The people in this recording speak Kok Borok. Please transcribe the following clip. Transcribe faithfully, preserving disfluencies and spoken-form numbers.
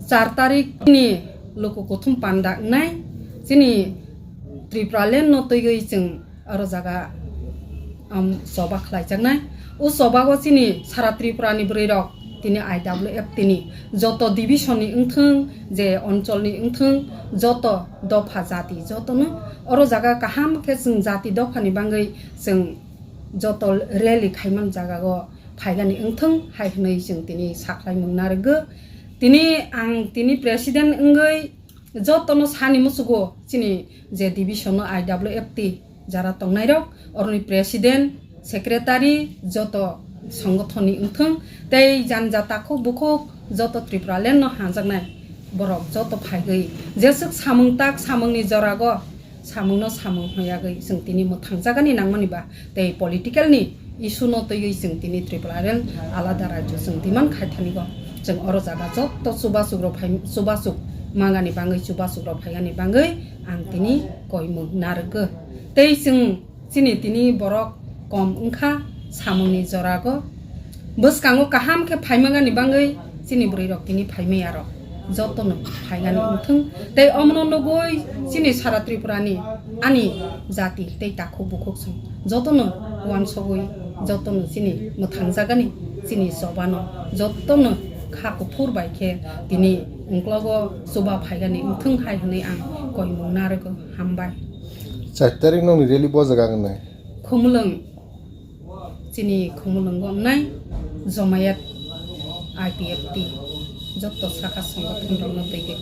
Char tarik ni luku kuthum panda wngnai chini Tripura land no twiwi chwng oro jaga, um, choba khlaijaknai. O choba o chini sara Tripura ni bwrwi rok tini I W F T ni joto division ni wngthwng, je onchol ni wngthwng, joto dopha jati joto no oro jaga kaham khe chwng jati dopha ni bangwi chwng joto rally khaiman jaga o phaigani wngthwng hai hwnwi chwng tini sakhlaimung narwgo. Tini ang tini president wngwi jotono sani musugo chini je division no I W F T jara tongnairok, oroni president, secretary, joto songothonni wngthwng, tei janja takhuk bukhuk joto Tripura land no hanjaknai borok joto phaigwi jeswk samung tak samungni jorago samungno samung hwnwi agwi chwng tini mwthangjagani nangmani ba tei political ni issue no twiwi chwng tini Tripura land alada rajyo chwng demand khaithanigo. Chwng oro jaga jotto chubasuk rok phai, chubasuk mangani bangwi, chubasuk rok phaigani bangwi ang tini koimung narwgo. Tei chwng chini tini borok kom wngkha samungni jorago. Bwskango kaham khe phaimangani bangwi chini bwrwi rok tini phaimaya rok jotono phaigani wngthwng. Tei omono nugwi chini sara Tripura ni ani jati tei takhuk bukhuk chwng jotono uansugwi jotono chini mwthangjagani chini chobano jotono kha kuphur bai khe tini ungklogo chuba phaigani wngthwng hai hwnwi ang koimung narwgo. Hambai. Char tarik nokni rally bo jaga wngnai. Khumulwng, chini Khumulwngo wngnai Jomayat I P F T joto sakha songothon rokno twiwi.